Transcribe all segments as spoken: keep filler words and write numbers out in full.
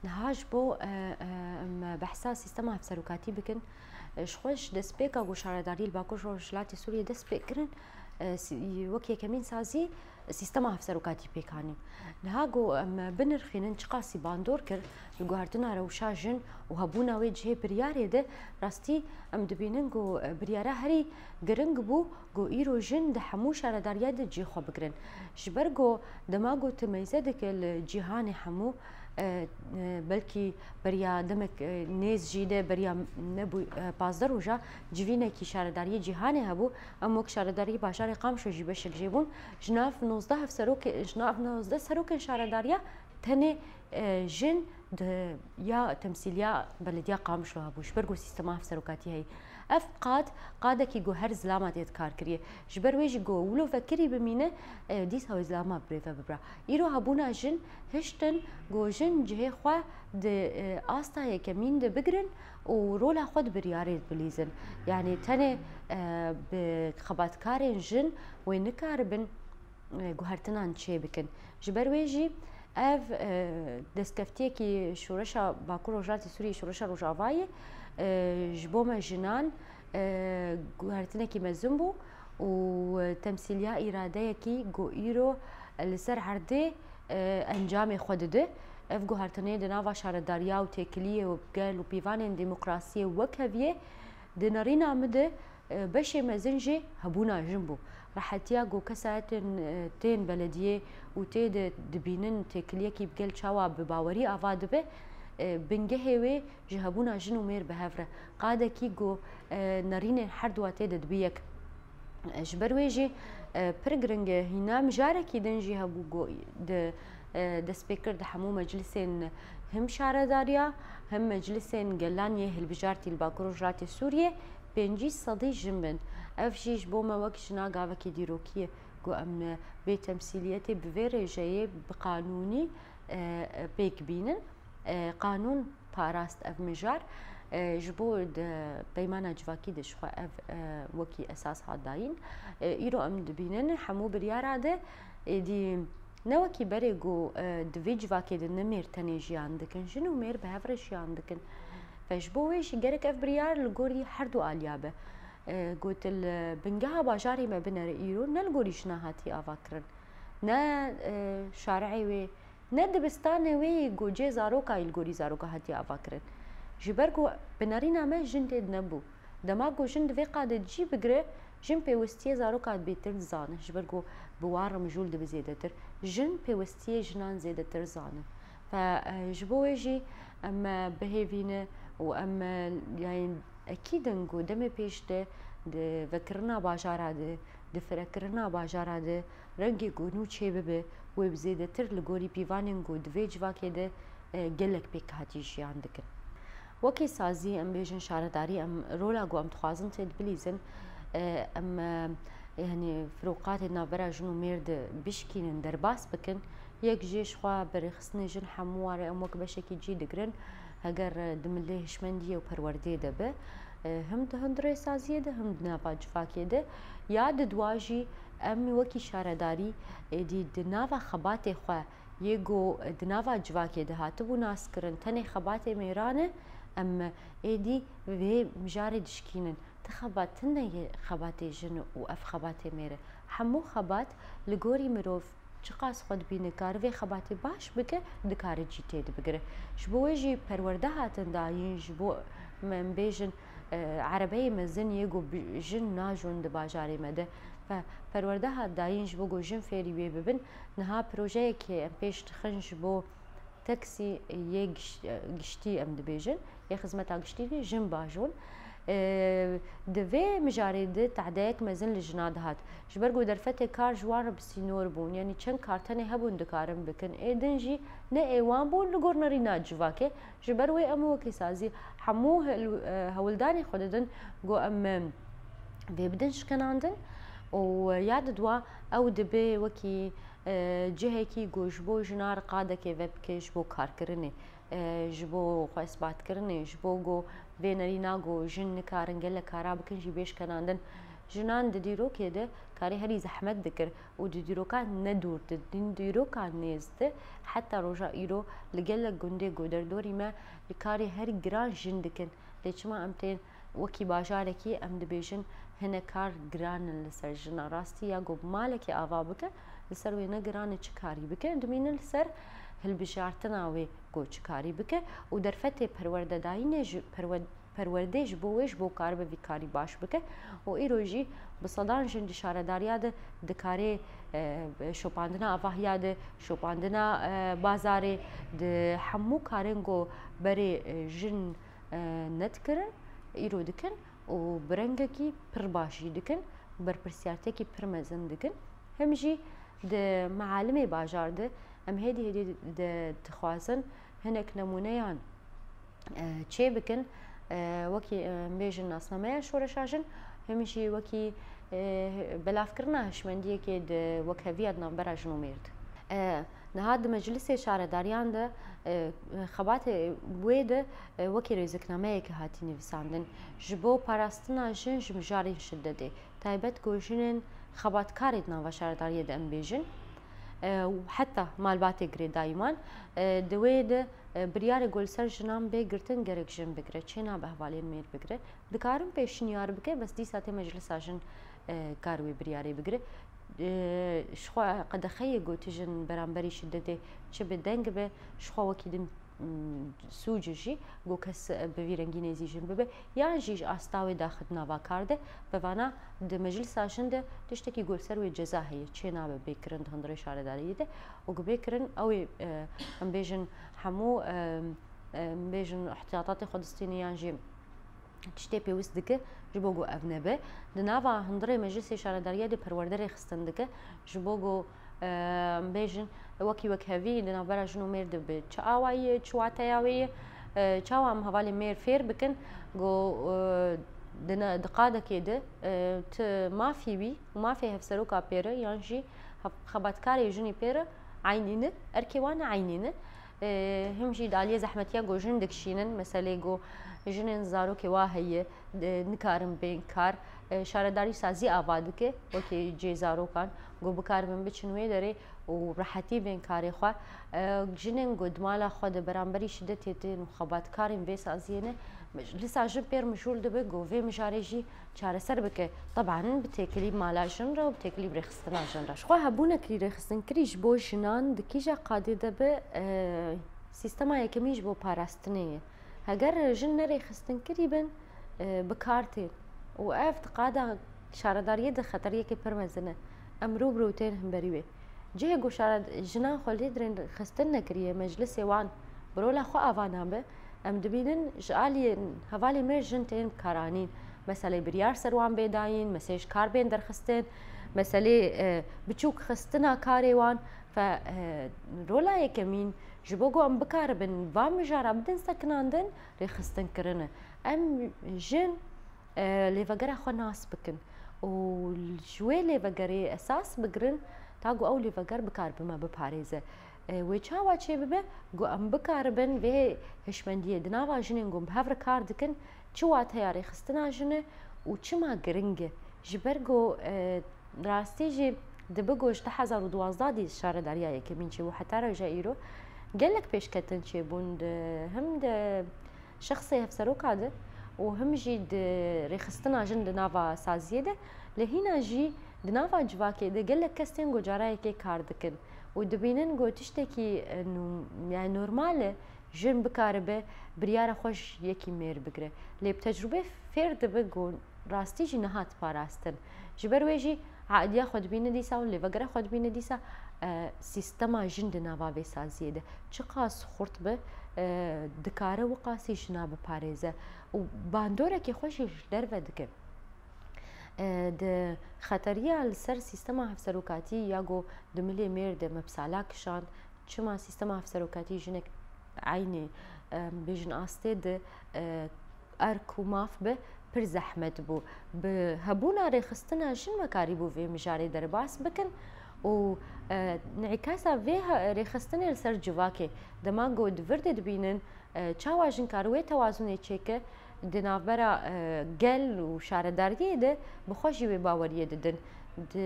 Niha ji bo, e, e, em behsa sîstema hevserokatî bikin, e, ji xwe ji destpêka ku şaredariyê li Bakur Rojhilatê Sûriyê dest pê kirin, e, sî-, wek yekemîn sazî sîstema hevserokatî pêk anî. Niha ku em binirxînin çiqasî bandor kir li guhertina rewşa jin û hebûna wê cihê biryarê de, rastî em dibînin ku, e, biryara herî giring bû ku îro jin di hemû şaredariya de cihê xwe bigirin. Ji ber ku dema ku tu meyze dike li cîhanê hemû, e, e, belkî beriya demek, e, nêz jî de beriya nebû, e, pazdeh roja civînekî şaredariyê cîhanê hebû. Em wek şaredariyê bajarê Qamişlo jî beşek jê bûn. Ji nav nozdeh hevserokê, ji nav nozdeh serokên şaredariya tenê, e, jin di ya temsîliya belediya Qamişlo hebû. Ji ber ku sîstema hevserokatî heye. Ev qad, qadekî ku her zilama tê dikar kiriye. Ji ber wê jî ku wilo vekirî bimîne, e, dîsa wê zilama bi rê ve bibra. Îro hebûna jin hiştin ku jin cihê xwe di, e, asta yekemîn de bigirin û rola xwe di biryarê bilîzin. Yanî tenê, e, bi xebatkarên jin wê nikaribin, e, guhertinan çêbikin. Ji ber wê jî ev, e, destkeftiyekî Şoreşa Bakur Rojhilatê Sûriyê, Şoreşa Rojavayê, e, ji bo me jinan, e, guhertinekî mezin bû û temsîliya îradeyekî ku îro li ser erdê, e, encamê xwe dide. Ev guhertinê di nava şaredariya û têkiliyê û gel û pîvanên demokrasiyê wek heviyê di nerîna min de, e, beşê mezin jî hebûna jin bû. Rehetiya ku kesayetên, e, tên belediyê û tê de dibînin têkiliyekî bi gel çawa bi bawerî ava dibe, e, bingehê wê ji hebûna jin û mêr bi hev re. Qadekî ku, e, nerînên herduwa tê de dibi yek. E, ji ber wê jî, e, pir giring e. Hîna mijarekî din jî hebû ku di, e, destpêkir di hemû meclisên him şaredariya, him meclisên gelan yê hilbijartî li Bakur Rojhilatê Sûriyê pêncî sedî jin bin. Ev jî ji bo me wek jina gavekî dîrokî ye ku em, e, bêtemsîliyetê bi vê rêjeyê bi qanûnî, e, e, pêk bînin. E, qanûn parast ev mijar. E, ji bo di peymana civakî de ji xwe ev, e, wekî esas hat dayîn. E, îro em dibînin hemû biryara de, êdî ne wekî berê ku, e, di vê civakê de ne mêr tenê jiyan dikin, jin û mêr bi hev re jiyan dikin. Fe ji bo wê jî gerek ev biryar li gorî her du aliya be. E, ku tu li bingeha bajarê me binere îro, ne li gorî jina hatiye avakirin, ne, e, şareê wê, ne dibistanê wê yê ku cê zaroka yî li gorî zaroka hatiye avakirin. Ji ber ku bi nerîna me jin tê de nebû. Dema ku jin di vê qadê cî bigire, jin pêwistiyê zaroka bêtir dizane. Ji ber ku bi wan re mijûl dibe zêdetir. Jin pêwistiyê jinan zêdetir dizane. Fe, e, ji bo wê jî em, e, bihêvî ne û em, e, yanî ekîd in ku demê pêş de di vekirina bajara de, di firekirina bajara de rengê ku nû çêbibe, wê bi zêdetir li gorî pîvanên ku di vê civakê de, e, gelek pêk hatî jiyan dikin. Wekî sazî, em bêjin şaredarî, em rola ku em dixwazin tê de bilîzin, e, em, e, yanî firoqatê navbera jin û mêr de bişkînin, derbas bikin. Yek jê ji xwe bi rêxistinê jin hemû wan re em wek beşekî cî digirin. Heger, e, di milê hişmendiyê û perwerdeyê de be, e, him di hundirê saziyê de, him di nava civakê de. Ya di dua jî em wekî şaredarî êdî di nava xebatê xwe yê ku di nava civakê de hatibû naskirin, tenê xebatê mêran e, em êdî vê mijarê dişkînin. Ti xebat tune yê xebatê jin û ev xebatê mêr e. Hemû xebat li gorî mirov çiqas xwe dibîne, kare vê xebatê baş bike, dikare cî tê de bigire. Ji bo wê jî perwerde hatin dayîn, ji bo me, em bêjin, e, erebeyê mezin yê ku bi-, jin najon di bajarê me de. Fe-, perwerde hat dayîn ji bo ku jin fêrî wê bibin. Niha projeyekê em pêş dixin ji bo taksî yê giş-, giştî em dibêjin, yê xizmeta giştî jin bajon. E, di vê mijarê de tehdeyek mezin li jina dihat. Ji ber ku derfetê kar ji wan re bi sînor bûn, yanî çend kar tenê hebûn dikarin bikin, ê din jî ne ê wan bûn li gor nerîna civakê. Ji ber wê em wekî sazî hemû hel-, e, hewldanê xwe didin ku em, e, vê bidin şikinandin û ya di dua ew dibe wekî, e, cihekî ku ji bo jina re qadekê vebike ji bo karkirinê, e, ji bo xwe isbatkirinê, ji bo ku vê nerîna ku jin nikarin gelek kara bikin jî bê şikenandin. Jinan di dîrokê de karê herî zehmet dikir û di dîroka ne dûr de, di dîroka nêz de, heta roja îro li gelek gundê ku derdorî me li karê herî giran jin dikin. Lê çima em tên wekî bajarekî, em dibêjin hinek kar giran in li ser jina. Rastî ya ku malekê ava bike, li ser wê ne giran e çi karî bike, dimînin li ser hilbijartina wê ku çi karî bike û derfetê perwerdedayînê ji perwe-, perwerdê ji bo wê, ji bo karibe vî karî baş bike. Û îro jî bi sedan jin di şaredariya de, di karê, e, şopandina avahiya de, şopandina, e, bazarê, di hemû karên ku berê, e, jin, e, nedikirin, îro dikin û bi rengekî pir baş jî dikin, berpirsiyartiyekî pir mezin dikin. Hem jî di mealimê bajar de em hêdî hêdî de dixwazin hinek nemûneyan, e, çê bikin. E, wekî, e, em bêjin nasnameya şoreşa jin, hem jî wekî, e, belavkirina hişmendiyekê di wekheviya di navbera jin û mêr de. E, niha di meclisê şaredariyan de, e, xebatê wê de, e, wekî rêziknameyekê hatî nivîsandin. Ji bo parastina jin ji mijarên şidetê, taybet ku jinên xebatkarê di nava şaredariyê de em bêjin, e, û heta malbatê girêdayî wan, e, di wê de, e, biryarê ku li ser jinan bê girtin gerek jin bigire, çênabe hevalên mêr bigire. Dikarin pêşniyar bike, bes dîsa tê meclisa jin, e, kar wê biryarê bigire. E, ji xwe qedexeyê ku tijin beramberî şidetê çi bi deng be, ji xwe wekî din, m, sûc e jî, ku kes, e, bi vî rengî nêzî jin bibe, yan jî ji asta wê daxit nava kar de, bi vana di meclisa jin de tiştekî ku li ser wê ceza heye, çênabe bê kirin di hundirê şaredariyê de û ku bê kirin ew ê, e, em bêjin hemû, e, e, em bêjin ihtiyatatê xwe distîne yan jî tiştê pêwîst dike ji bo ku ev nebe. Di nava hundirê meclisê şaredariyê de perwerde rêxistin dike ji bo ku, e, em bêjin wekî wekhevî di navbera jin û mêr de bi çi awayî ye, çi wateya wê ye, e, çawa em hevalên mêr fêr bikin ku, e, di ne-, di qadekê de, e, tu mafî wî û mafê hevseroka pê re yan jî hev-, xebatkarê jinî pê re eynî ne, erkê wan eynî ne. E, him jî di aliyê zehmetiya ku jin dikişînin, meselê ku jinên zarokê wa heye, e, nikarin bên kar. E, şaredarî sazî ava dike, wekî cihê zarokan, ku bikaribin biçin wê derê û rehetî bên karê xwe. E, jinên ku di mala xwe de beramberî şidetê tên û xebatkarên vê saziyê ne, meclisa jin pêr mijûl dibe ku vê mijarê jî çareser bike. Teban bi têkilî mala jin re û bi têkilî bi rêxistina jin re. Ji xwe hebûnekî rêxistinkirî ji bo jinan di kîja qadê de be, e, sîstema yekemîn ji bo parastinê ye. Heger jin ne rêxistinkirî bin, e, bi kar tên. Û ev di qada şaredariyê de xeteriyekê pir mezin e. Em rû bi rû tên himberî wê. Cihê ku şare-, jinan xwe lê dirên xistin nekiriye, meclisê wan bi rola xwe ava nabe, em dibînin ji aliyên hevalê me jin tên karanîn. Meselê biryar ser wan bê dayîn, meselê ji kar bên derxistin, meselê, e, biçûk xistina karê wan. Fe, e, rola yekemîn ji bo ku em bikaribin van mijara bidin sekinandin, rêxistin kirine. Em jin, e, lêvegera xwe nas bikin û ji wê lêvegerê esas bigirin, ta ku ew lêveger bikaribe me biparêze. E, wê çawa çêbibe? Ku em bikaribin vê hişmendiyê di nava jinên ku bi hev re kar dikin, çi wateya rêxistina jin e û çima giring e? Ji ber ku, e, rastî jî dibe ku ji du hezar û duwazdeh dî şaredariya yekemîn çêbû heta roja îro gelek pêşketin çêbûn di, him di şexsê hevseroka de û him jî di rêxistina jin di nava saziyê de, lê hîna jî di nava civakê de gelek kes tên ku cara yekê kar dikin û dibînin ku tiştekî, e, nû-, yani normal e jin bikaribe biryara xwe ji yekî mêr bigire. Lê bi tecrûbê fêr dibe ku rastî jî nehat parastin. Ji ber wê jî aidiya xwe dibîne dîsa û lêvegera xwe dibîne dîsa, e, sîstema jin di nava vê saziyê de çiqas xurt be, e, dikare wiqasî jina biparêze û bandorekê xwe jî ji derve dike. E, di xeteriya li ser sîstema hevserokatî ya ku di milê mêr de me bi sala kişand, çima sîstema hevserokatî jinek eynî, em bêjin astê de, e, erk û maf be, pir zehmet bû. Bi hebûna rêxistina jin me karîbû vê mijarê derbas bikin û, e, înîkasa vê he-, rêxistinê li ser civakê, dema ku di vir de dibînin, e, çawa jin kar wê tewazunê çêke, Di navbera, e, gel û şaredariyê de bi xwe jî wê baweriyê didin. Di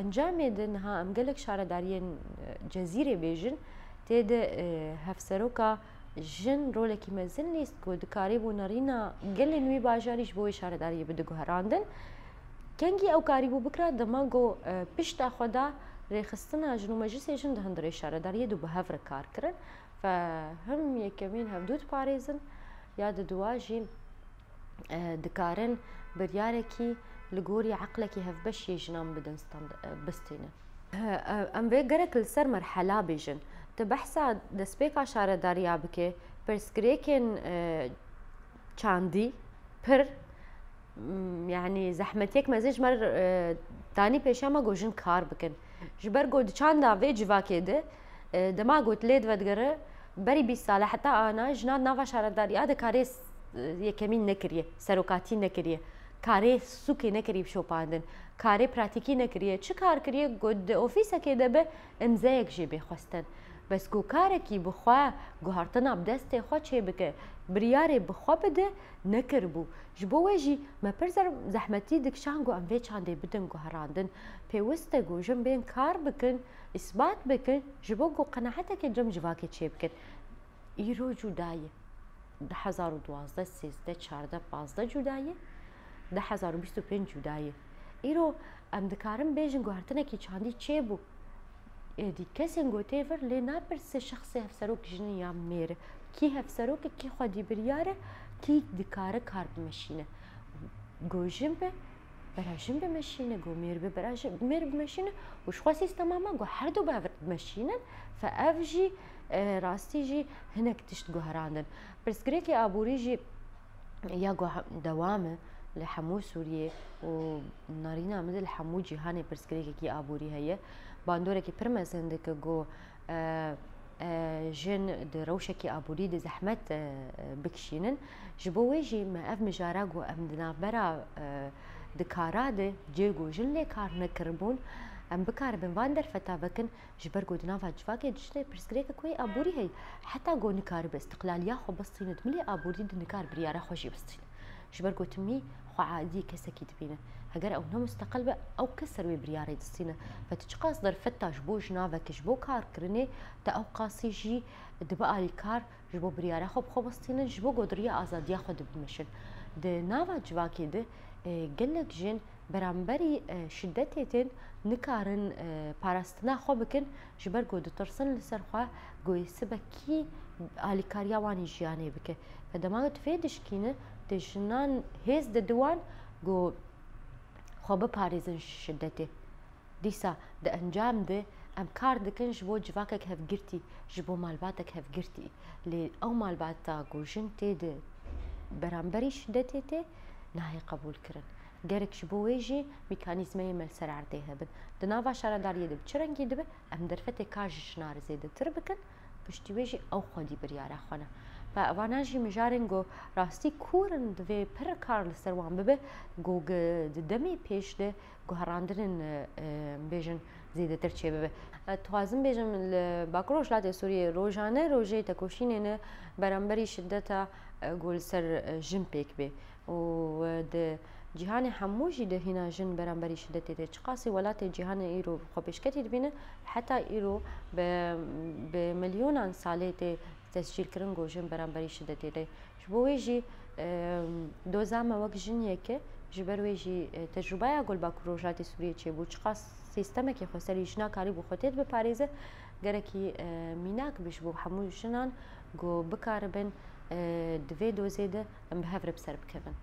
encamê de niha em gelek şaredariyên, e, Cezîrê bêjin, tê de, e, hevseroka jin rolekî mezin lîst ku dikarîbû nerîna gelên wî bajarî ji bo wê şaredariyê bide guherandin. Kengî ew karîbû bikira dema ku, e, pişta xwe da rêxistina jin û meclisê jin di hundirê şaredariyê de bi hev re kar kirin. Fe him yekemîn hevdû diparêzin, ya di dua jî, e, dikarin biryarekî li gorî eqlekî hevbeş yê jinan bidin stand-, e, bistînin. E, e, em vê gerek li ser merhela bêjin. Tu behsa destpêka şaredariya bike, pirsgirêkên, e, çandî, pir, m, yanî zehmetiyek mezin ji me re, e, danî pêşiya me ku jin kar bikin. Ji ber ku di çanda vê civakê de, e, dema ku tu lê divedigere, berî bîst sal e heta ana jina di nava şaredariya de karê s-, e, yekemîn nekiriye, serokatî nekiriye, karê sûkê nekiriye bişopandin, karê pratîkî nekiriye. Çi kar kiriye? Ku di ofîsekê de be, îmzeyek jê bê xwestin. Bes ku karekî bi xwe, guhertina bi destê xwe çê bike, biryarê bi xwe bide, nekiribû. Ji bo wê jî me pir zer-, zehmetî dikişand ku em vê çandê bidin guherandin. Pêwist e ku jin bên kar bikin, îsbat bikin, ji bo ku qenaetekê cem civakê çê bikin. Îro cuda ye. Du hezar û duwazdeh, sêzdeh, çardeh, pazdeh cuda ye. Du hezar û bîst û pênc cuda ye. Îro em dikarin bêjin guhertinekî çandî çêbû. Êdî kesên ku tê vir lê napirse şexsê hevserok jin e ya mêr e. Kî hevserok e, kî xwedî biryar e, kî dikare kar bimeşîne. Ku jin be, bera jin bimeşîne, ku mêr be, bera jin, mêr bimeşîne û ji xwe sîstema me ku her du bi hev re bimeşînin, fe ev jî, e, rastî jî hinek tişt guherandin. Pirsgirêkê aborî jî ya ku he-, dewam e li hemû Sûriyê û narîna min de li hemû cîhanê pirsgirêkekî aborî heye. Bandorekî pir mezin dike ku, e, e, jin di rewşekî aborî de zehmet, e, e, bikişînin. Ji bo wê jî me ev mijara ku em di navbera, e, dikara de cê ku jin lê kar nekiribûn, em bikaribin van derfeta vekin, ji ber ku di nava civakê de jin e pirsgirêkek wê aborî heye. Heta ku nikaribe îstiqlaliya xwe bistîne, di milê aborî de nikar biryara xwe jî bistîne. Ji ber ku timî xwe adî kesekî dibîne. Heger ew ne musteqil be, ew kes ser wê biryarê distîne. Ve tu çiqas derfeta ji bo jina veke, ji bo karkirinê, te ew qasî jî dibe alîkar ji bo biryara xwe bi xwe bistînin, ji bo godiriya azadiya xwe dibimeşin. Di nava civakê de, e, gelek jin beramberî, e, şidetê tên nikarin, e, parastina xwe bikin, ji ber ku ditirsin li ser xwe, ku yê sibekî alîkariya wan ê jiyanê bike. Ve dema tu vê dişkîne, tu jinan hêz dide wan ku xwe biparêzin ji şidetê. Dîsa di encam de em kar dikin ji bo civakek hevgirtî, ji bo malbatek hevgirtî. Lê ew malbata ku jin tê de beramberî şidetê tê, nayê qebûl kirin. Gerek ji bo wê jî mekanîzmeyê me li ser erdê hebin. Di nava şaredariyê de bi çi rengî dibe, em derfetê kar ji jina re zêdetir bikin, piştî wê jî ew xwedî biryara xwe ne. Ve evana jî mijarên ku rastî kûr in, divê pir kar li ser wan bibe, ku gi-, di demê pêş de guherandinên, e, em bêjin zêdetir çêbibe. E, dixwazim bêjim, li Bakur Rojhilatê Sûriyê rojane rojê tekoşînê ne beramberî şideta, e, ku li ser, e, jin pêk bê. Û, e, di cîhanê hemû jî de hîna jin beramberî şidetê tê. Çiqasî welatê cîhanê îro xwe pêşketî dibîne, heta îro bi, bi milyonan salê tê tescîlkirin ku jin beramberî şidetê tê. Ji bo wê jî, e, doza me wek jin yek e, ji ber wê jî, e, tecrûbeya ku li Bakur Rojhilatê Sûriyê çêbû, çiqas sîstemekî xweserî jina karîbû xwe tê biparêze, gerekî, e, mînak be ji bo hemû jinan ku bikaribin, e, di vê dozê de em bi hev re bi ser bikevin.